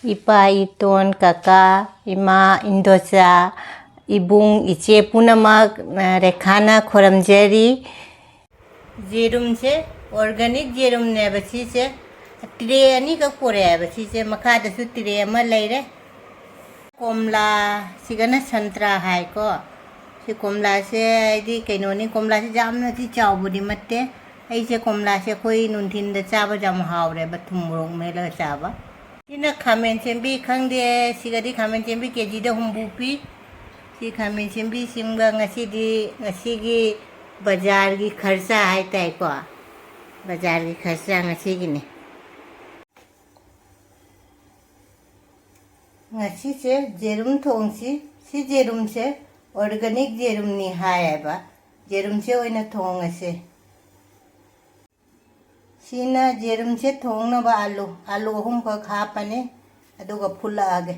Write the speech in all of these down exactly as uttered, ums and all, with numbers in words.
ꯏꯄꯥ, ꯏꯇꯣꯟ, ꯀꯀꯥ, ꯏꯃꯥ, ꯏꯟꯗꯣꯆꯥ, ꯏꯕꯨꯡ, ꯏꯆꯦ ꯄꯨꯝꯅꯃꯛ, ꯑ, ꯔꯦꯈꯥꯅ ꯈꯨꯔꯨꯝꯖꯔꯤ꯫ ꯌꯦꯔꯨꯝꯁꯦ organic ꯌꯦꯔꯨꯝꯅꯦꯕ ꯁꯤꯁꯦ꯫ ꯇ꯭ꯔꯦ ꯑꯅꯤꯈꯛ ꯄꯨꯔꯛꯑꯦꯕ ꯁꯤꯁꯦ꯫ ꯃꯈꯥꯗꯁꯨ ꯇ꯭ꯔꯦ ꯑꯃ ꯂꯩꯔꯦ꯫ ꯀꯣꯝꯂꯥ, ꯁꯤꯒꯅ ꯁꯟꯇ꯭ꯔꯥ ꯍꯥꯏꯀꯣ꯫ ꯁꯤ ꯀꯣꯝꯂꯥꯁꯦ ꯍꯥꯏꯗꯤ ꯀꯩꯅꯣꯅꯤ, ꯀꯣꯝꯂꯥꯁꯦ ꯌꯥꯝꯅꯗꯤ ꯆꯥꯎꯕꯗꯤ ꯅꯠꯇꯦ꯫ ꯑꯩꯁꯦ ꯀꯣꯝꯂꯥꯁꯦ ꯑꯩꯈꯣꯏ ꯅꯨꯡꯊꯤꯟꯗ ꯆꯥꯕ ꯌꯥꯝ ꯍꯥꯎꯔꯦꯕ, ꯊꯨꯝ ꯃꯣꯔꯣꯛ ꯃꯦꯠꯂꯒ ꯆꯥꯕ꯫ ꯁꯤꯅ ꯈꯥꯃꯦꯟ ꯁꯦꯝꯕꯤ ꯈꯪꯗꯦ, ꯁꯤꯒꯗꯤ ꯈꯥꯃꯦꯟ ꯁꯦꯝꯕꯤ ꯀꯦ ꯖꯤꯗ ꯍꯨꯝꯐꯨ ꯄꯤ꯫ ꯁꯤ ꯈꯥꯃꯦꯟ ꯁꯦꯝꯕꯤꯁꯤꯡꯒ ꯉꯁꯤꯗꯤ, ꯉꯁꯤꯒꯤ ꯕꯖꯥꯔꯒꯤ ꯈꯔꯆꯥ ꯍꯥꯏꯇꯥꯏꯀꯣ, ꯕꯖꯥꯔꯒꯤ ꯈꯔꯆꯥ ꯉꯁꯤꯒꯤꯅꯤ꯫ ꯉꯁꯤꯁꯦ ꯌꯦꯔꯨꯝ ꯊꯣꯡꯁꯤ꯫ ꯁꯤ ꯌꯦꯔꯨꯝꯁꯦ organic ꯌꯦꯔꯨꯝꯅꯤ ꯍꯥꯏꯌꯦꯕ꯫ ꯌꯦꯔꯨꯝꯁꯦ ꯑꯣꯏꯅ ꯊꯣꯡꯉꯁꯦ꯫ ꯁꯤꯅ ꯌꯦꯔꯨꯝꯁꯦ ꯊꯣꯡꯅꯕ ꯑꯥꯂꯨ, ꯑꯥꯂꯨ ꯑꯍꯨꯝꯈꯛ ꯍꯥꯞꯄꯅꯤ, ꯑꯗꯨꯒ ꯐꯨꯠꯂꯛꯑꯒꯦ꯫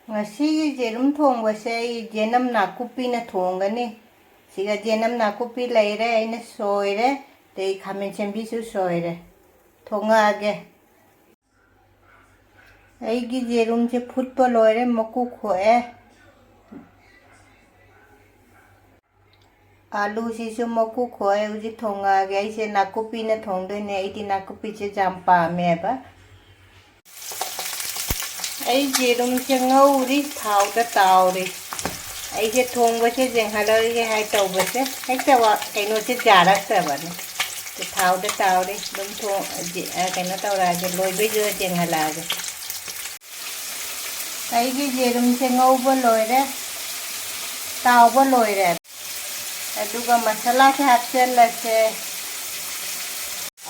ꯉꯁꯤꯒꯤ ꯌꯦꯔꯨꯝ ꯊꯣꯡꯕꯁꯦ ꯑꯩ ꯌꯦꯅꯝ ꯅꯥꯀꯨꯞꯄꯤꯅ ꯊꯣꯡꯒꯅꯤ꯫ ꯁꯤꯒ ꯌꯦꯅꯝ ꯅꯥꯀꯨꯞꯄꯤ ꯂꯩꯔꯦ, ꯑꯩꯅ ꯁꯣꯏꯔꯦ, ꯑꯗꯩ ꯈꯥꯃꯦꯟ ꯁꯦꯝꯕꯤꯁꯨ ꯁꯣꯏꯔꯦ꯫ ꯊꯣꯡꯉꯛꯑꯒꯦ꯫ ꯑꯩꯒꯤ ꯌꯦꯔꯨꯝꯁꯦ ꯐꯨꯠꯄ ꯂꯣꯏꯔꯦ, ꯃꯀꯨ ꯈꯣꯛꯑꯦ꯫ ꯑꯥꯂꯨꯁꯤꯁꯨ ꯃꯀꯨ ꯈꯣꯛꯑꯦ꯫ ꯍꯧꯖꯤꯛ ꯊꯣꯡꯉꯛꯑꯒꯦ꯫ ꯑꯩꯁꯦ ꯅꯥꯀꯨꯞꯄꯤꯅ ꯊꯣꯡꯗꯣꯏꯅꯦ꯫ ꯑꯩꯗꯤ ꯅꯥꯀꯨꯞꯄꯤꯁꯦ ꯌꯥꯝ ꯄꯥꯝꯃꯦꯕ꯫ ꯑꯩ ꯌꯦꯔꯨꯝꯁꯦ ꯉꯧꯔꯤ, ꯊꯥꯎꯗ ꯇꯥꯎꯔꯤ꯫ ꯑꯩꯁꯦ ꯊꯣꯡꯕꯁꯦ ꯌꯦꯡꯍꯜꯂꯔꯣꯏꯒꯦ ꯍꯥꯏ ꯇꯧꯕꯁꯦ ꯍꯦꯛꯇ ꯋꯥ-, ꯀꯩꯅꯣꯁꯦ ꯌꯥꯔꯛꯇꯕꯅꯤ꯫ ꯊꯥꯎꯗ ꯇꯥꯎꯔꯤ꯫ ꯑꯗꯨꯝ ꯊꯣꯡ-, ꯖꯤ-, ꯑ, ꯀꯩꯅꯣ ꯇꯧꯔꯛꯑꯒꯦ, ꯂꯣꯏꯕꯩꯗꯨꯗ ꯌꯦꯡꯍꯜꯂꯛꯑꯒꯦ꯫ ꯑꯩꯒꯤ ꯌꯦꯔꯨꯝꯁꯦ ꯉꯧꯕ ꯂꯣꯏꯔꯦ, ꯇꯥꯎꯕ ꯂꯣꯏꯔꯦ꯫ ꯑꯗꯨꯒ ꯃꯁꯥꯂꯥꯁꯦ ꯍꯥꯞꯆꯤꯜꯂꯁꯦ꯫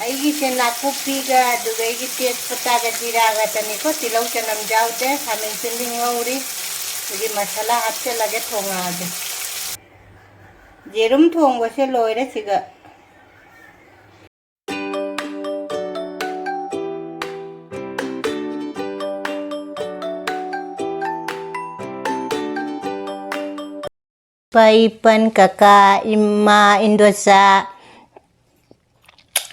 ꯑꯩꯒꯤꯁꯦ ꯅꯥꯀꯨꯞꯄꯤꯒ, ꯑꯗꯨꯒ ꯑꯩꯒꯤ ꯇꯦꯖꯄꯇꯥꯒ ꯖꯤꯔꯥꯒꯇꯅꯤꯀꯣ, ꯇꯤꯜꯍꯧ ꯆꯅꯝ ꯌꯥꯎꯗꯦ꯫ ꯈꯥꯃꯦꯟ ꯑꯁꯤꯟꯕꯤ ꯉꯧꯔꯤ꯫ ꯑꯗꯒꯤ ꯃꯁꯥꯂꯥ ꯍꯥꯞꯆꯤꯜꯂꯒꯦ, ꯊꯣꯡꯉꯛꯑꯒꯦ꯫ ꯌꯦꯔꯨꯝ ꯊꯣꯡꯕꯁꯦ ꯂꯣꯏꯔꯦ ꯁꯤꯒ꯫ ꯏꯄꯥ, ꯏꯄꯟ, ꯀꯀꯥ, ꯏꯃꯥ, ꯏꯟꯗꯣꯆꯥ,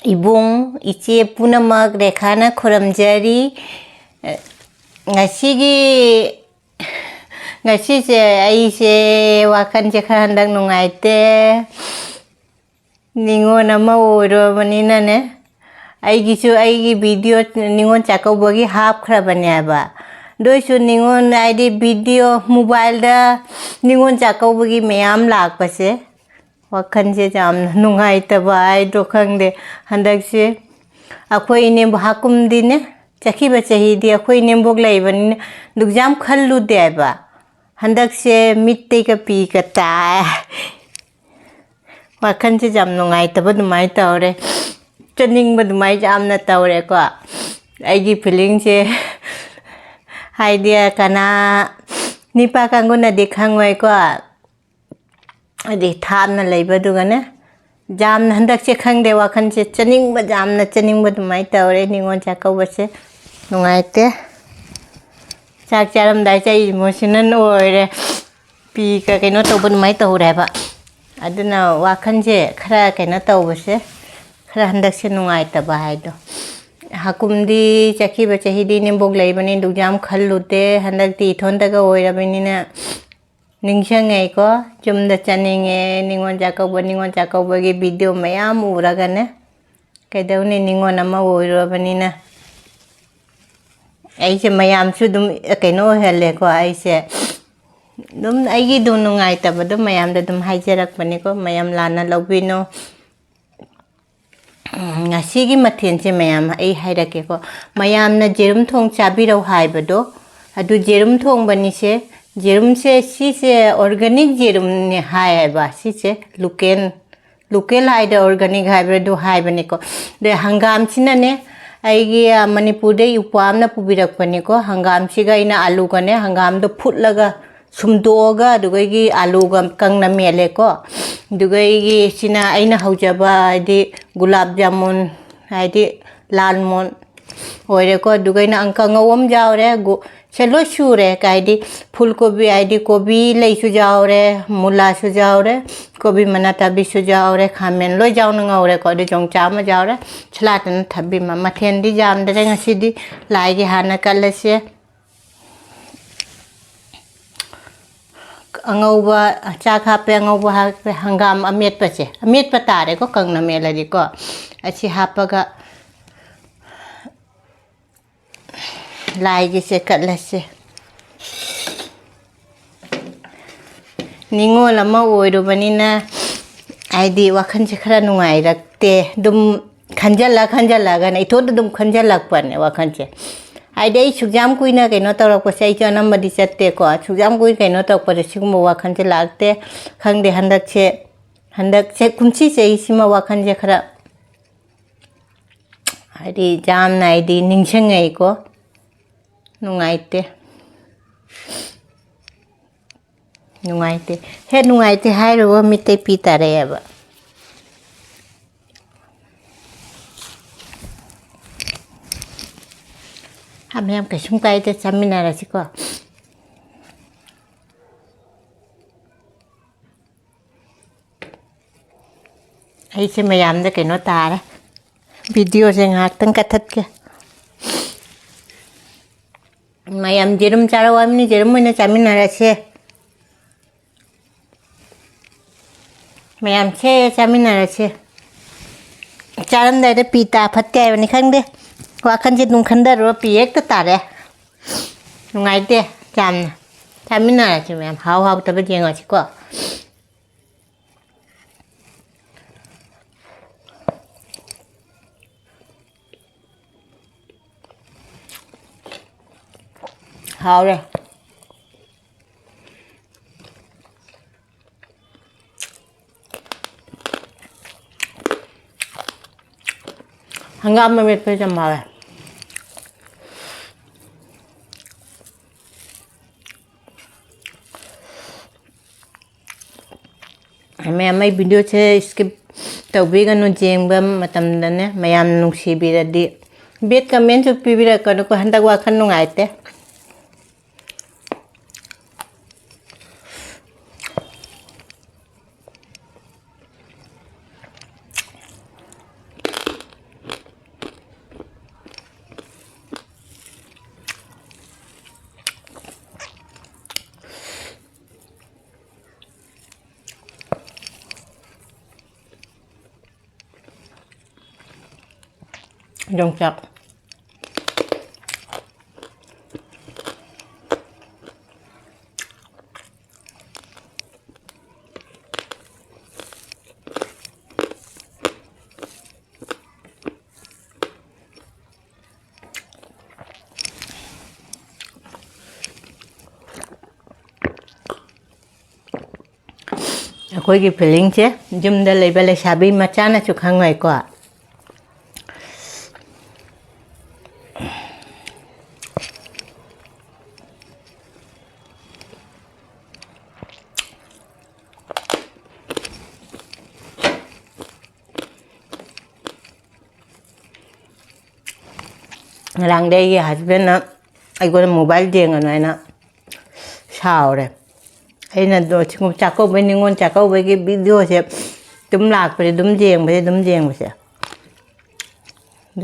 ꯏꯕꯨꯡ, ꯏꯆꯦ ꯄꯨꯝꯅꯃꯛ ꯔꯦꯈꯥꯅ ꯈꯨꯔꯨꯝꯖꯔꯤ꯫ ꯉꯁꯤꯒꯤ, ꯉꯁꯤꯁꯦ ꯑꯩꯁꯦ ꯋꯥꯈꯜꯁꯦ ꯈꯔ ꯍꯟꯗꯛ ꯅꯨꯡꯉꯥꯏꯇꯦ꯫ ꯅꯤꯉꯣꯜ ꯑꯃ ꯑꯣꯏꯔꯨꯔꯕꯅꯤꯅꯅꯦ, ꯑꯩꯒꯤꯁꯨ ꯑꯩꯒꯤ video ꯅꯤꯉꯣꯜ ꯆꯥꯛꯀꯧꯕꯒꯤ ꯍꯥꯞꯈ꯭ꯔꯕꯅꯦꯕ꯫ ꯑꯗꯨ ꯑꯣꯏꯁꯨ ꯅꯤꯉꯣꯜ ꯍꯥꯏꯗꯤ video mobileꯗ ꯅꯤꯉꯣꯜ ꯆꯥꯛꯀꯧꯕꯒꯤ ꯃꯌꯥꯝ ꯂꯥꯛꯄꯁꯦ, ꯋꯥꯈꯜꯁꯦ ꯌꯥꯝꯅ ꯅꯨꯡꯉꯥꯏꯇꯕ ꯍꯥꯏꯗꯣ ꯈꯪꯗꯦ꯫ ꯍꯟꯗꯛꯁꯦ ꯑꯩꯈꯣꯏ ꯏꯅꯦꯝꯕꯣꯛ ꯍꯥꯀꯨꯝꯗꯤꯅꯦ, ꯆꯠꯈꯤꯕ ꯆꯍꯤꯗꯤ ꯑꯩꯈꯣꯏ ꯏꯅꯦꯝꯕꯣꯛ ꯂꯩꯕꯅꯤꯅ ꯑꯗꯨꯛ ꯌꯥꯝ ꯈꯜꯂꯨꯗꯦꯕ꯫ ꯍꯟꯗꯛꯁꯦ ꯃꯤꯠꯇꯩꯒ ꯄꯤꯒ ꯇꯥꯏ꯫ ꯋꯥꯈꯜꯁꯦ ꯌꯥꯝ ꯅꯨꯡꯉꯥꯏꯇꯕ ꯑꯗꯨꯃꯥꯏꯅ ꯇꯧꯔꯦ, ꯆꯠꯅꯤꯡꯕ ꯑꯗꯨꯃꯥꯏꯅ ꯌꯥꯝꯅ ꯇꯧꯔꯦꯀꯣ꯫ ꯑꯩꯒꯤ feelingꯁꯦ ꯍꯥꯏꯗꯤ ꯀꯅꯥ, ꯅꯤꯄꯥ ꯀꯥꯡꯕꯨꯅꯗꯤ ꯈꯪꯉꯣꯏꯀꯣ, ꯍꯥꯏꯗꯤ ꯊꯥꯞꯅ ꯂꯩꯕꯗꯨꯒꯅꯦ꯫ ꯌꯥꯝꯅ ꯍꯟꯗꯛꯁꯦ ꯈꯪꯗꯦ, ꯋꯥꯈꯜꯁꯦ ꯆꯠꯅꯤꯡꯕ, ꯌꯥꯝꯅ ꯆꯠꯅꯤꯡꯕ ꯑꯗꯨꯃꯥꯏꯅ ꯇꯧꯔꯦ ꯅꯤꯉꯣꯜ ꯆꯥꯛꯀꯧꯕꯁꯦ꯫ ꯅꯨꯡꯉꯥꯏꯇꯦ꯫ ꯆꯥꯛ ꯆꯥꯔꯝꯗꯥꯏꯁꯦ ꯑꯩ emotional ꯑꯣꯏꯔꯦ, ꯄꯤꯒ ꯀꯩꯅꯣ ꯇꯧꯕ ꯑꯗꯨꯃꯥꯏꯅ ꯇꯧꯔꯦꯕ꯫ ꯑꯗꯨꯅ ꯋꯥꯈꯜꯁꯦ ꯈꯔ ꯀꯩꯅꯣ ꯇꯧꯕꯁꯦ, ꯈꯔ ꯍꯟꯗꯛꯁꯦ ꯅꯨꯡꯉꯥꯏꯇꯕ ꯍꯥꯏꯗꯣ꯫ ꯍꯥꯀꯨꯝꯗꯤ ꯆꯠꯈꯤꯕ ꯆꯍꯤꯗꯤ ꯏꯅꯦꯝꯕꯣꯛ ꯂꯩꯕꯅꯤ, ꯑꯗꯨꯛ ꯌꯥꯝ ꯈꯜꯂꯨꯗꯦ꯫ ꯍꯟꯗꯛꯇꯤ ꯏꯊꯣꯟꯇꯒ ꯑꯣꯏꯔꯕꯅꯤꯅ ꯅꯤꯡꯁꯤꯡꯉꯦꯀꯣ, ꯌꯨꯝꯗ ꯆꯠꯅꯤꯡꯉꯦ꯫ ꯅꯤꯉꯣꯜ ꯆꯥꯛꯀꯧꯕ, ꯅꯤꯉꯣꯜ ꯆꯥꯛꯀꯧꯕꯒꯤ video ꯃꯌꯥꯝ ꯎꯔꯒꯅꯦ, ꯀꯩꯗꯧꯅꯤ, ꯅꯤꯉꯣꯜ ꯑꯃ ꯑꯣꯏꯔꯨꯔꯕꯅꯤꯅ꯫ ꯑꯩꯁꯦ ꯃꯌꯥꯝꯁꯨ ꯑꯗꯨꯝ ꯀꯩꯅꯣ ꯑꯣꯏꯍꯜꯂꯦꯀꯣ꯫ ꯑꯩꯁꯦ ꯑꯗꯨꯝ ꯑꯩꯒꯤ ꯑꯗꯨꯝ ꯅꯨꯡꯉꯥꯏꯇꯕꯗꯣ ꯃꯌꯥꯝꯗ ꯑꯗꯨꯝ ꯍꯥꯏꯖꯔꯛꯄꯅꯤꯀꯣ, ꯃꯌꯥꯝ ꯂꯥꯟꯅ ꯂꯧꯕꯤꯅꯨ꯫ ꯎꯝ, ꯉꯁꯤꯒꯤ ꯃꯊꯦꯜꯁꯦ ꯃꯌꯥꯝ ꯑꯩ ꯍꯥꯏꯔꯛꯀꯦꯀꯣ꯫ ꯃꯌꯥꯝꯅ ꯖꯦꯔꯨꯝ ꯊꯣꯡ ꯆꯥꯕꯤꯔꯧ ꯍꯥꯏꯕꯗꯣ, ꯑꯗꯨ ꯖꯦꯔꯨꯝ ꯊꯣꯡꯕꯅꯤꯁꯦ꯫ ꯖꯦꯔꯨꯝꯁꯦ, ꯁꯤꯁꯦ organic ꯖꯦꯔꯨꯝꯅꯦ ꯍꯥꯏꯌꯦꯕ꯫ ꯁꯤꯁꯦ local, local ꯍꯥꯏꯗ organic ꯍꯥꯏꯕ꯭ꯔꯥ ꯑꯗꯨ ꯍꯥꯏꯕꯅꯤꯀꯣ꯫ ꯑꯗꯩ ꯍꯪꯒꯥꯝꯁꯤꯅꯅꯦ, ꯑꯩꯒꯤ, ꯑ, ꯃꯅꯤꯄꯨꯔꯗꯩ ꯏꯄ꯭ꯋꯥ ꯑꯃꯅ ꯄꯨꯕꯤꯔꯛꯄꯅꯤꯀꯣ꯫ ꯍꯪꯒꯥꯝꯁꯤꯒ ꯑꯩꯅ ꯑꯂꯨꯒꯅꯦ, ꯍꯪꯒꯥꯝꯗꯣ ꯐꯨꯠꯂꯒ ꯁꯨꯝꯗꯣꯛꯑꯒ, ꯑꯗꯨꯒ ꯑꯩꯒꯤ ꯑꯂꯨꯒ ꯀꯪꯅ ꯃꯦꯠꯂꯦꯀꯣ꯫ ꯑꯗꯨꯒ ꯑꯩꯒꯤ ꯁꯤꯅ ꯑꯩꯅ ꯍꯧꯖꯕ, ꯍꯥꯏꯗꯤ ꯒꯨꯂꯥꯞ ꯖꯥꯃꯨꯟ, ꯍꯥꯏꯗꯤ ꯂꯥꯜ ꯃꯣꯟ, ꯑꯣꯏꯔꯦꯀꯣ꯫ ꯑꯗꯨꯒ ꯑꯩꯅ ꯑꯪꯀ ꯉꯧꯕ ꯑꯃ ꯌꯥꯎꯔꯦ꯫ ꯒꯣ-, ꯁꯦ ꯂꯣꯏ ꯁꯨꯔꯦ꯫ ꯀꯩ ꯍꯥꯏꯗꯤ ꯐꯨꯜ ꯀꯣꯕꯤ, ꯍꯥꯏꯗꯤ ꯀꯣꯕꯤ ꯂꯩꯁꯨ ꯌꯥꯎꯔꯦ, ꯃꯨꯂꯥꯁꯨ ꯌꯥꯎꯔꯦ, ꯀꯣꯕꯤ ꯃꯅꯥ ꯇꯥꯕꯤꯁꯨ ꯌꯥꯎꯔꯦ, ꯈꯥꯃꯦꯟ ꯂꯣꯏ ꯌꯥꯎꯅ ꯉꯧꯔꯦꯀꯣ꯫ ꯑꯗꯨ ꯌꯣꯡꯆꯥꯛ ꯑꯃ ꯌꯥꯎꯔꯦ, ꯁꯂꯥꯠꯇꯅ ꯊꯕꯤ ꯑꯃ꯫ ꯃꯊꯦꯜꯗꯤ ꯌꯥꯝꯗ꯭ꯔꯦ ꯉꯁꯤꯗꯤ꯫ ꯂꯥꯏꯒꯤ ꯍꯥꯟꯅ ꯀꯠꯂꯁꯦ꯫ ꯑꯉꯧꯕ, ꯆꯥꯛ ꯍꯥꯞꯄꯦ, ꯑꯉꯧꯕ ꯍꯥꯞꯄꯦ, ꯍꯪꯒꯥꯝ ꯑꯃꯦꯠꯄꯁꯦ, ꯑꯃꯦꯠꯄ ꯇꯥꯔꯦꯀꯣ, ꯀꯪꯅ ꯃꯦꯠꯂꯗꯤꯀꯣ꯫ ꯑꯁꯤ ꯍꯥꯞꯄꯒ ꯂꯥꯏꯒꯤꯁꯦ ꯀꯠꯂꯁꯦ꯫ ꯅꯤꯉꯣꯜ ꯑꯃ ꯑꯣꯏꯔꯨꯕꯅꯤꯅ, ꯍꯥꯏꯗꯤ, ꯋꯥꯈꯜꯁꯦ ꯈꯔ ꯅꯨꯡꯉꯥꯏꯔꯛꯇꯦ꯫ ꯑꯗꯨꯝ ꯈꯟꯖꯜꯂ ꯈꯟꯖꯜꯂꯒꯅꯦ, ꯏꯊꯣꯟꯗ ꯑꯗꯨꯝ ꯈꯟꯖꯜꯂꯛꯄꯅꯦ ꯋꯥꯈꯜꯁꯦ꯫ ꯍꯥꯏꯗꯤ, ꯑꯩ ꯁꯨꯛ ꯌꯥꯝ ꯀꯨꯏꯅ ꯀꯩꯅꯣ ꯇꯧꯔꯛꯄꯁꯦ, ꯑꯩꯁꯨ ꯑꯅꯝꯕꯗꯤ ꯆꯠꯇꯦꯀꯣ꯫ ꯁꯨꯛ ꯌꯥꯝ ꯀꯨꯏꯅ ꯀꯩꯅꯣ ꯇꯧꯔꯛꯄꯁꯦ, ꯁꯤꯒꯨꯝꯕ ꯋꯥꯈꯜꯁꯦ ꯂꯥꯛꯇꯦ꯫ ꯈꯪꯗꯦ, ꯍꯟꯗꯛꯁꯦ, ꯍꯟꯗꯛꯁꯦ, ꯀꯨꯝꯁꯤ ꯆꯍꯤꯁꯤꯃ ꯋꯥꯈꯜꯁꯦ ꯈꯔ, ꯍꯥꯏꯗꯤ, ꯌꯥꯝꯅ, ꯍꯥꯏꯗꯤ, ꯅꯤꯡꯁꯤꯡꯉꯛꯏꯀꯣ꯫ ꯅꯨꯡꯉꯥꯏꯇꯦ꯫ ꯅꯨꯡꯉꯥꯏꯇꯦ꯫ ꯍꯦ, ꯅꯨꯡꯉꯥꯏꯇꯦ ꯍꯥꯏꯔꯨꯕ ꯃꯤꯠꯇꯩ ꯄꯤ ꯇꯥꯔꯛꯑꯦꯕ꯫ ꯍꯥ, ꯃꯌꯥꯝ ꯀꯩꯁꯨꯝ ꯀꯥꯏꯗꯦ, ꯆꯥꯃꯤꯟꯅꯔꯁꯤꯀꯣ꯫ ꯑꯩꯁꯦ ꯃꯌꯥꯝꯗ ꯀꯩꯅꯣ ꯇꯥꯔꯦ꯫ ꯚꯤꯗꯤꯑꯣꯁꯦ ꯉꯥꯏꯍꯥꯛꯇꯪ ꯀꯛꯊꯠꯀꯦ꯫ ꯃꯌꯥꯝ ꯌꯦꯔꯨꯝ ꯆꯥꯔꯛꯑꯣ ꯍꯥꯏꯕꯅꯤ, ꯌꯦꯔꯨꯝ ꯑꯣꯏꯅ ꯆꯥꯃꯤꯟꯅꯔꯁꯦ꯫ ꯃꯌꯥꯝꯁꯦ ꯆꯥꯃꯤꯟꯅꯔꯁꯦ꯫ ꯆꯥꯔꯝꯗꯥꯏꯗ ꯄꯤ ꯇꯥ ꯐꯠꯇꯦ ꯍꯥꯏꯕꯅꯤ ꯈꯪꯗꯦ꯫ ꯋꯥꯈꯜꯁꯦ ꯑꯗꯨꯝ ꯈꯟꯊꯔꯨꯔ ꯄꯤ ꯍꯦꯛꯇ ꯇꯥꯔꯦ꯫ ꯅꯨꯡꯉꯥꯏꯇꯦ ꯌꯥꯝꯅ꯫ ꯆꯥꯃꯤꯟꯅꯔꯁꯤ ꯃꯌꯥꯝ꯫ ꯍꯥꯎ ꯍꯥꯎꯇꯕ ꯌꯦꯡꯉꯁꯤꯀꯣ꯫ ꯍꯥꯎꯔꯦ꯫ ꯍꯪꯒꯥꯝ ꯑꯃꯦꯠꯄꯁꯦ ꯌꯥꯝ ꯍꯥꯎꯋꯦ꯫ ꯃꯌꯥꯝ, ꯑꯩ ꯚꯤꯗꯤꯑꯣꯁꯦ skip ꯇꯧꯕꯤꯒꯅꯨ, ꯌꯦꯡꯕ ꯃꯇꯝꯗꯅꯦ ꯃꯌꯥꯝ ꯅꯨꯡꯁꯤꯕꯤꯔꯗꯤ Bad comment ꯁꯨ ꯄꯤꯕꯤꯔꯛꯀꯅꯨꯀꯣ, ꯍꯟꯗꯛ ꯋꯥꯈꯜ ꯅꯨꯡꯉꯥꯏꯇꯦ꯫ ꯌꯣꯡꯆꯥꯛ꯫ ꯑꯩꯈꯣꯏꯒꯤ feeling ꯁꯦ ꯌꯨꯝꯗ ꯂꯩꯕ ꯂꯩꯁꯥꯕꯤ ꯃꯆꯥꯅꯁꯨ ꯈꯪꯉꯣꯏꯀꯣ꯫ ꯉꯔꯥꯡꯗꯤ ꯑꯩꯒꯤ husband ꯅ ꯑꯩꯉꯣꯟꯗ mobile ꯌꯦꯡꯒꯅꯨ ꯍꯥꯏꯅ ꯁꯥꯎꯔꯦ꯫ ꯑꯩꯅ ꯑꯗꯣ ꯁꯤꯒꯨꯝꯕ ꯆꯥꯛꯀꯧꯕꯩ, ꯅꯤꯉꯣꯜ ꯆꯥꯛꯀꯧꯕꯒꯤ video ꯁꯦ ꯑꯗꯨꯝ ꯂꯥꯛꯄꯁꯦ, ꯑꯗꯨꯝ ꯌꯦꯡꯕꯁꯦ, ꯑꯗꯨꯝ ꯌꯦꯡꯕꯁꯦ,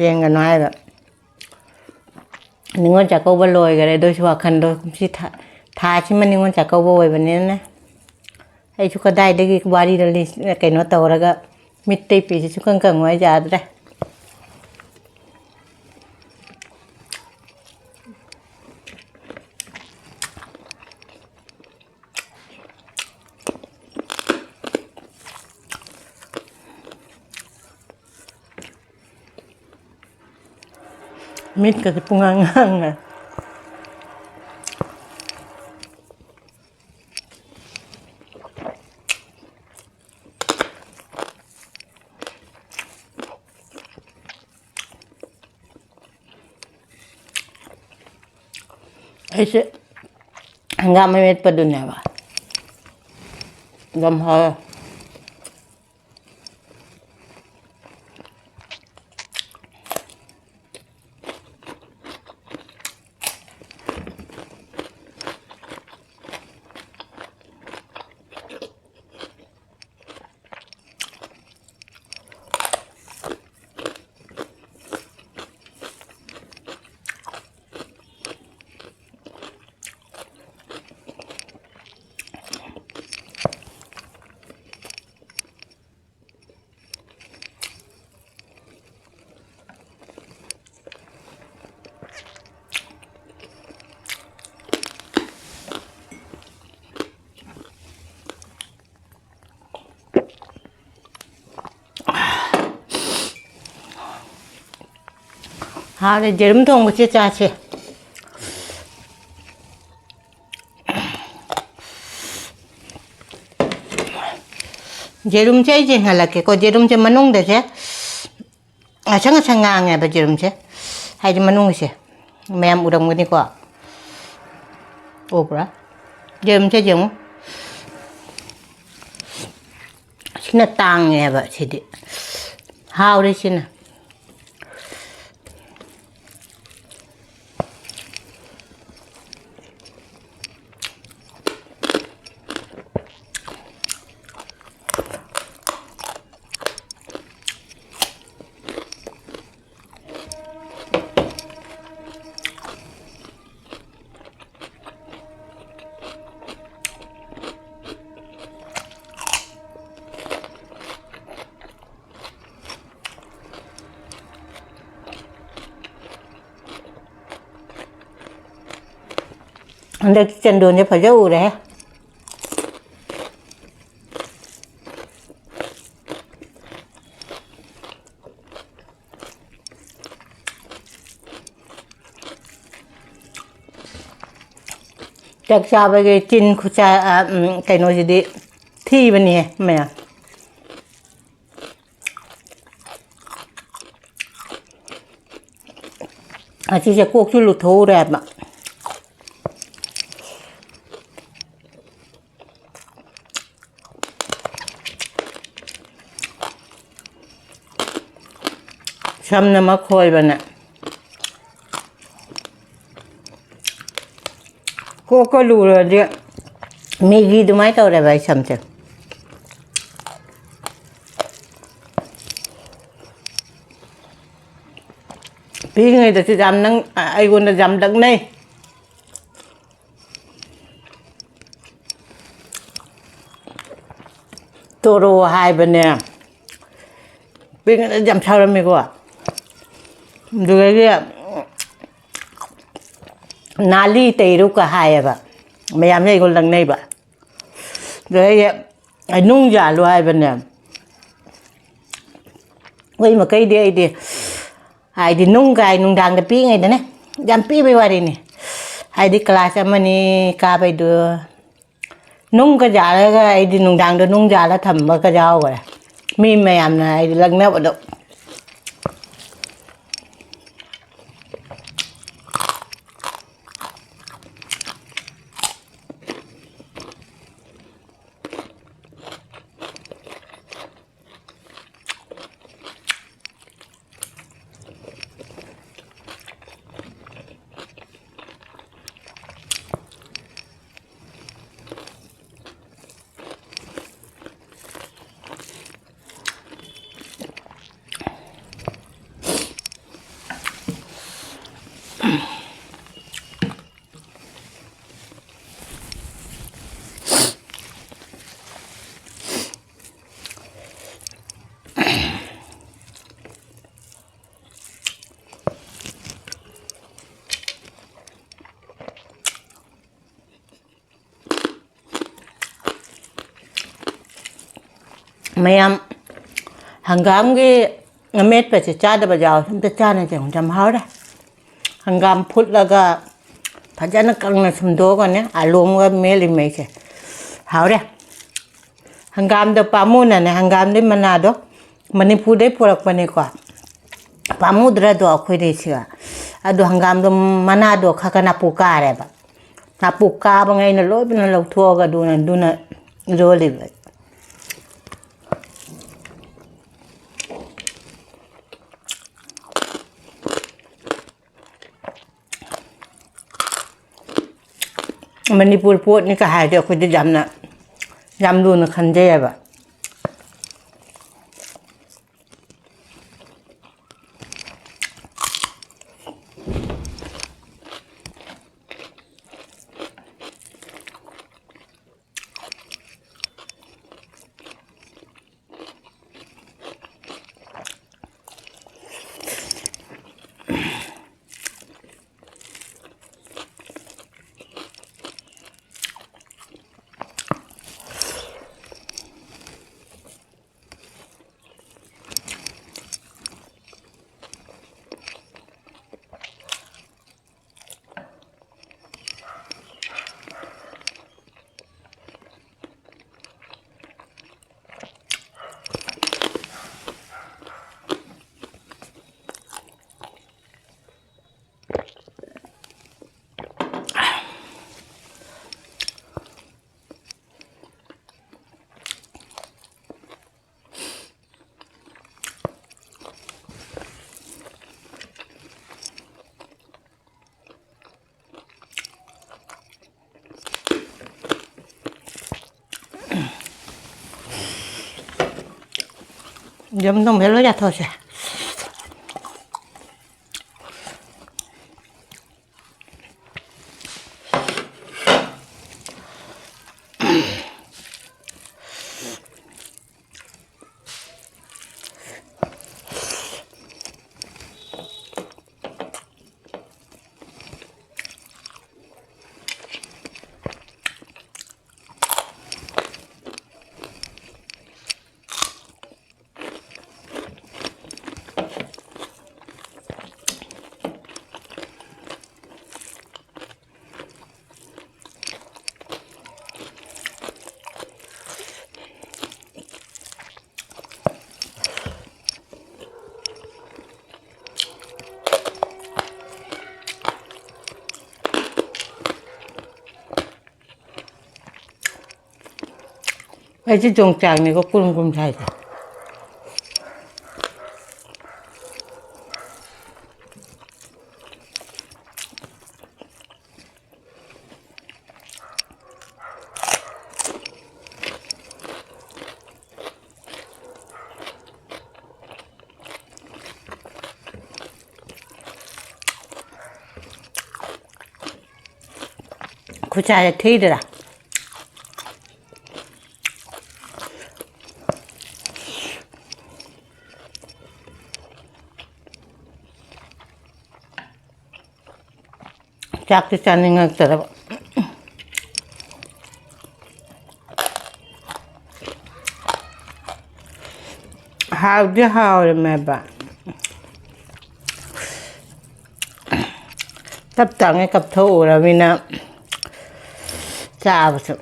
ꯌꯦꯡꯒꯅꯨ ꯍꯥꯏꯕ꯫ ꯅꯤꯉꯣꯜ ꯆꯥꯛꯀꯧꯕ ꯂꯣꯏꯈꯔꯦ, ꯑꯗꯨ ꯑꯣꯏꯁꯨ ꯋꯥꯈꯜꯗꯣ ꯀꯨꯝꯁꯤ ꯊꯥ, ꯊꯥꯁꯤꯃ ꯅꯤꯉꯣꯜ ꯆꯥꯛꯀꯧꯕ ꯑꯣꯏꯕꯅꯤꯅꯅꯦ, ꯑꯩꯁꯨ ꯀꯗꯥꯏꯗꯒꯤ ꯋꯥꯔꯤꯗꯣ ꯂꯤꯁ-, ꯀꯩꯅꯣ ꯇꯧꯔꯒ ꯃꯤꯠꯇꯩ ꯄꯤꯁꯤ ꯁꯨꯡꯀꯪ ꯀꯪꯉꯣꯏ, ꯌꯥꯗ꯭ꯔꯦ꯫ ꯃꯤꯠꯀꯁꯦ ꯄꯨꯡꯉꯥꯡ ꯉꯥꯡꯉꯦ꯫ ꯑꯩꯁꯦ ꯍꯪꯒꯥꯝ ꯑꯃꯦꯠꯄꯗꯨꯅꯦꯕ꯫ ꯑꯗꯨꯝ ꯍꯥꯎꯋꯦ꯫ ꯍꯥꯎꯔꯦ, ꯌꯦꯔꯨꯝ ꯊꯣꯡꯕꯁꯦ ꯆꯥꯁꯦ꯫ ꯌꯦꯔꯨꯝꯁꯦ ꯑꯩ ꯌꯦꯡꯍꯜꯂꯛꯀꯦꯀꯣ꯫ ꯌꯦꯔꯨꯝꯁꯦ ꯃꯅꯨꯡꯗꯁꯦ ꯉꯁꯪ ꯉꯁꯪ ꯉꯥꯡꯉꯦꯕ ꯌꯦꯔꯨꯝꯁꯦ, ꯍꯥꯏꯗꯤ ꯃꯅꯨꯡꯒꯤꯁꯦ꯫ ꯃꯌꯥꯝ ꯎꯔꯝꯒꯅꯤꯀꯣ꯫ ꯎꯕ꯭ꯔꯥ? ꯌꯦꯔꯨꯝꯁꯦ ꯌꯦꯡꯉꯨ꯫ ꯁꯤꯅ ꯇꯥꯡꯉꯦꯕ ꯁꯤꯗꯤ꯫ ꯍꯥꯎꯔꯦ ꯁꯤꯅ꯫ ꯍꯟꯗꯛꯇꯤ ꯆꯟꯗꯣꯟꯁꯦ ꯐꯖ ꯎꯔꯦꯍꯦ꯫ ꯆꯥꯛ ꯆꯥꯕꯒꯤ ꯆꯤꯟ ꯈꯨꯆꯥ, ꯑ, ꯎꯝ, ꯀꯩꯅꯣꯁꯤꯗꯤ ꯊꯤꯕꯅꯤꯍꯦ ꯃꯌꯥꯝ꯫ ꯑꯁꯤꯁꯦ ꯀꯣꯛꯁꯨ ꯂꯨꯊꯣꯛꯎꯔꯦꯕ꯫ ꯁꯝꯅ ꯃꯈꯣꯏꯕꯅ꯫ ꯀꯣꯛꯀ ꯂꯨꯔꯗꯤ ꯃꯦꯒꯤ ꯑꯗꯨꯃꯥꯏꯅ ꯇꯧꯔꯦꯕ ꯑꯩ ꯁꯝꯁꯦ꯫ ꯄꯤꯛꯏꯉꯩꯗꯁꯨ ꯌꯥꯝ ꯅꯪ-, ꯑꯩꯉꯣꯟꯗ ꯌꯥꯝ ꯂꯛꯅꯩ꯫ ꯇꯣꯔꯣ ꯍꯥꯏꯕꯅꯦ꯫ ꯄꯤꯛꯏꯉꯩꯗ ꯌꯥꯝ ꯁꯥꯎꯔꯝꯃꯤꯀꯣ꯫ ꯑꯗꯨꯗꯒꯤ ꯅꯥꯂꯤ ꯇꯩꯔꯨꯀ ꯍꯥꯏꯌꯦꯕ꯫ ꯃꯌꯥꯝꯅ ꯑꯩꯉꯣꯟꯗ ꯂꯛꯅꯩꯕ꯫ ꯑꯗꯨꯗꯒꯤ ꯅꯨꯡ ꯌꯥꯜꯂꯨ ꯍꯥꯏꯕꯅꯦ꯫ ꯑꯩ ꯃꯈꯩꯗꯤ ꯑꯩꯗꯤ ꯍꯥꯏꯗꯤ ꯅꯨꯡꯒꯥꯏ ꯅꯨꯡꯗꯥꯡꯗ ꯄꯤꯛꯏꯉꯩꯗꯅꯦ, ꯌꯥꯝ ꯄꯤꯕꯩ ꯋꯥꯔꯤꯅꯤ꯫ ꯍꯥꯏꯗꯤ ꯀ꯭ꯂꯥꯁ ꯑꯃꯅꯤ ꯀꯥꯕꯩꯗꯨ ꯅꯨꯡꯒ ꯌꯥꯜꯂꯒ, ꯑꯩꯗꯤ ꯅꯨꯡꯗꯥꯡꯗ ꯅꯨꯡ ꯌꯥꯜꯂ ꯊꯝꯕꯒ ꯌꯥꯎꯈ꯭ꯔꯦ꯫ ꯃꯤ ꯃꯌꯥꯝꯅ ꯑꯩꯗꯤ ꯂꯛꯅꯕꯗꯣ꯫ ꯃꯌꯥꯝ ꯍꯪꯒꯥꯝꯒꯤ ꯑꯃꯦꯠꯄꯁꯦ ꯆꯥꯗꯕ ꯌꯥꯎꯋꯦ, ꯑꯝꯇ ꯆꯥꯅꯁꯦ, ꯌꯥꯝ ꯍꯥꯎꯔꯦ꯫ ꯍꯪꯒꯥꯝ ꯐꯨꯠꯂꯒ ꯐꯖꯅ ꯀꯪꯅ ꯁꯨꯝꯗꯣꯛꯑꯒꯅꯦ, ꯑꯥꯂꯨ ꯑꯃꯒ ꯃꯦꯠꯂꯤ ꯃꯩꯁꯦ꯫ ꯍꯥꯎꯔꯦ꯫ ꯍꯪꯒꯥꯝꯗꯣ ꯄꯥꯝꯃꯨꯅꯅꯦ, ꯍꯪꯒꯥꯝꯗꯤ ꯃꯅꯥꯗꯣ ꯃꯅꯤꯄꯨꯔꯗꯩ ꯄꯨꯔꯛꯄꯅꯤꯀꯣ꯫ ꯄꯥꯝꯃꯨꯗ꯭ꯔꯗꯣ ꯑꯩꯈꯣꯏꯗꯤ ꯁꯤꯒ꯫ ꯑꯗꯣ ꯍꯪꯒꯥꯝꯗꯣ ꯃꯅꯥꯗꯣ ꯈꯔ ꯈꯔ ꯅꯥꯄꯨ ꯀꯥꯔꯦꯕ꯫ ꯅꯥꯄꯨ ꯀꯥꯕꯉꯩꯅ ꯂꯣꯏꯅ ꯂꯧꯊꯣꯛꯑꯒ ꯑꯗꯨꯅ, ꯑꯗꯨꯅ ꯏꯔꯣꯜꯂꯤꯕ꯫ ꯃꯅꯤꯄꯨꯔ ꯄꯣꯠꯅꯤꯒ ꯍꯥꯏꯔꯗꯤ ꯑꯩꯈꯣꯏꯗꯤ ꯌꯥꯝꯅ, ꯌꯥꯝ ꯂꯨꯅ ꯈꯟꯖꯩꯌꯦꯕ꯫ ꯌꯨꯝꯗ ꯑꯃꯨꯛ ꯂꯣꯏ ꯆꯥꯊꯣꯛꯑꯁꯦ꯫ ꯑꯩꯁꯦ ꯌꯣꯡꯆꯥꯛꯅꯤꯀꯣ ꯀꯨꯔꯨꯝ ꯀꯨꯔꯨꯝ ꯁꯥꯏꯁꯦ꯫ ꯈꯨꯠꯁꯥꯁꯦ ꯊꯤꯗ꯭ꯔꯥ? ꯆꯥꯛꯇꯤ ꯆꯥꯅꯤꯡꯉꯛꯇ꯭ꯔꯕ꯫ ꯍꯥꯎꯗꯤ ꯍꯥꯎꯔꯝꯃꯦꯕ꯫ ꯇꯞ ꯇꯥꯡꯉꯩ ꯀꯞꯊꯣꯛꯎꯔꯃꯤꯅ ꯆꯥꯕꯁꯨ꯫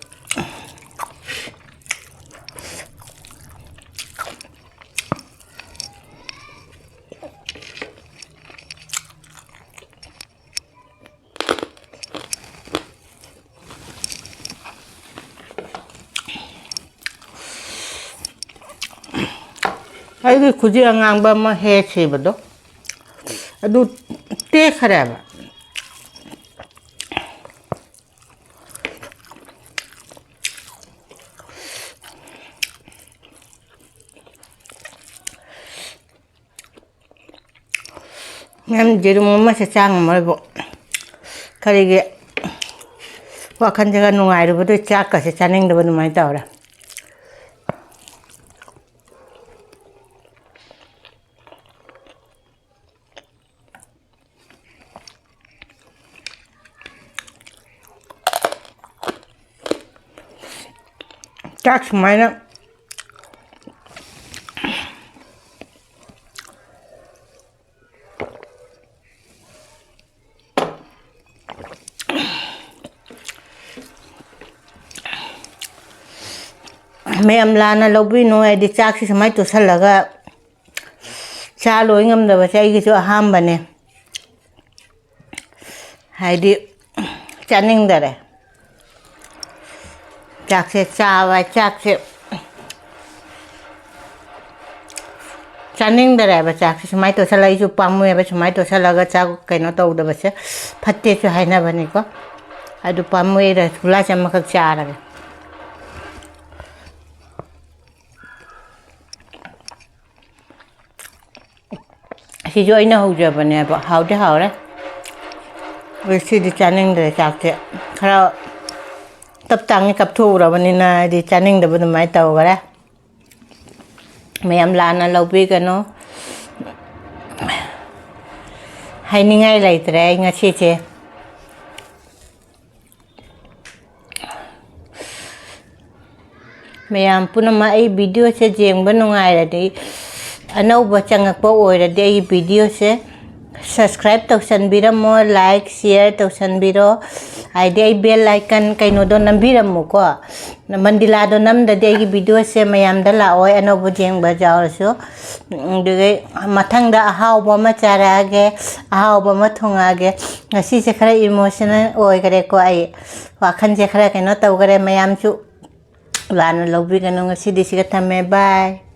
ꯑꯩꯒꯤ ꯈꯨꯖꯤ ꯑꯉꯥꯡꯕ ꯑꯃ ꯍꯦꯛ ꯁꯤꯕꯗꯣ, ꯑꯗꯨ ꯇꯦꯛꯈ꯭ꯔꯦꯕ꯫ ꯌꯥꯝ ꯌꯦꯔꯨꯝ ꯑꯃꯁꯦ ꯆꯥ ꯉꯝꯃꯔꯣꯏꯕꯣ꯫ ꯀꯔꯤꯒꯤ ꯋꯥꯈꯜꯁꯦꯒ ꯅꯨꯡꯉꯥꯏꯔꯨꯕꯗꯣ ꯆꯥꯛꯀꯁꯦ ꯆꯥꯅꯤꯡꯗꯕ ꯑꯗꯨꯃꯥꯏꯅ ꯇꯧꯔꯦ꯫ ꯆꯥꯛ ꯁꯨꯃꯥꯏꯅ ꯃꯌꯥꯝ ꯂꯥꯟꯅ ꯂꯧꯕꯤꯅꯨ, ꯍꯥꯏꯗꯤ ꯆꯥꯛꯁꯤ ꯁꯨꯃꯥꯏꯅ ꯇꯣꯠꯁꯜꯂꯒ ꯆꯥ ꯂꯣꯏ ꯉꯝꯗꯕꯁꯦ ꯑꯩꯒꯤꯁꯨ ꯑꯍꯥꯟꯕꯅꯦ꯫ ꯍꯥꯏꯗꯤ ꯆꯥꯅꯤꯡꯗꯔꯦ꯫ ꯆꯥꯛꯁꯦ ꯆꯥꯕ, ꯆꯥꯛꯁꯦ ꯆꯥꯅꯤꯡꯗꯔꯦꯕ꯫ ꯆꯥꯛꯁꯦ ꯁꯨꯃꯥꯏꯅ ꯇꯣꯠꯁꯜꯂ, ꯑꯩꯁꯨ ꯄꯥꯝꯃꯨꯏꯕ, ꯁꯨꯃꯥꯏꯅ ꯇꯣꯠꯁꯜꯂꯒ ꯆꯥꯛ ꯀꯩꯅꯣ ꯇꯧꯗꯕꯁꯦ ꯐꯠꯇꯦꯁꯨ ꯍꯥꯏꯅꯕꯅꯤꯀꯣ꯫ ꯑꯗꯨ ꯄꯥꯝꯃꯨꯏ, ꯔꯁꯒꯨꯂꯥꯁꯦ ꯑꯃꯈꯛ ꯆꯥꯔꯒꯦ꯫ ꯑꯁꯤꯁꯨ ꯑꯩꯅ ꯍꯧꯖꯕꯅꯦꯕ꯫ ꯍꯥꯎꯗꯤ ꯍꯥꯎꯔꯦ꯫ ꯑꯗꯨ ꯁꯤꯗꯤ ꯆꯥꯅꯤꯡꯗ꯭ꯔꯦ ꯆꯥꯛꯁꯦ꯫ ꯈꯔ ꯇꯞ ꯇꯥꯡꯉꯤ ꯀꯞꯊꯣꯛꯎꯔꯕꯅꯤꯅ ꯍꯥꯏꯗꯤ ꯆꯥꯅꯤꯡꯗꯕ ꯑꯗꯨꯃꯥꯏꯅ ꯇꯧꯈꯔꯦ꯫ ꯃꯌꯥꯝ ꯂꯥꯟꯅ ꯂꯧꯕꯤꯒꯅꯨ꯫ ꯍꯥꯏꯅꯤꯡꯉꯥꯏ ꯂꯩꯇ꯭ꯔꯦ ꯑꯩ ꯉꯁꯤꯁꯦ꯫ ꯃꯌꯥꯝ ꯄꯨꯝꯅꯃꯛ ꯑꯩ ꯚꯤꯗꯤꯑꯣꯁꯦ ꯌꯦꯡꯕ ꯅꯨꯡꯉꯥꯏꯔꯗꯤ, ꯑꯅꯧꯕ ꯆꯪꯉꯛꯄ ꯑꯣꯏꯔꯗꯤ ꯑꯩꯒꯤ ꯚꯤꯗꯤꯑꯣꯁꯦ subscribe ꯇꯧꯁꯟꯕꯤꯔꯝꯃꯣ, like, share ꯇꯧꯁꯟꯕꯤꯔꯣ꯫ ꯍꯥꯏꯗꯤ ꯑꯩ bell icon ꯀꯩꯅꯣꯗꯣ ꯅꯝꯕꯤꯔꯝꯃꯨꯀꯣ꯫ ꯃꯟꯗꯤꯂꯥꯗꯣ ꯅꯝꯗꯗꯤ ꯑꯩꯒꯤ ꯚꯤꯗꯤꯑꯣꯁꯦ ꯃꯌꯥꯝꯗ ꯂꯥꯛꯑꯣꯏ, ꯑꯅꯧꯕ ꯌꯦꯡꯕ ꯌꯥꯎꯔꯁꯨ꯫ ꯑꯗꯨꯒ ꯃꯊꯪꯗ ꯑꯍꯥꯎꯕ ꯑꯃ ꯆꯥꯔꯛꯑꯒꯦ, ꯑꯍꯥꯎꯕ ꯑꯃ ꯊꯣꯡꯉꯛꯑꯒꯦ꯫ ꯉꯁꯤꯁꯦ ꯈꯔ emotional ꯑꯣꯏꯈꯔꯦꯀꯣ ꯑꯩ꯫ ꯋꯥꯈꯜꯁꯦ ꯈꯔ ꯀꯩꯅꯣ ꯇꯧꯈꯔꯦ, ꯃꯌꯥꯝꯁꯨ ꯂꯥꯟꯅ ꯂꯧꯕꯤꯒꯅꯨ꯫ ꯉꯁꯤꯗꯤ ꯁꯤꯒ ꯊꯝꯃꯦ, bye꯫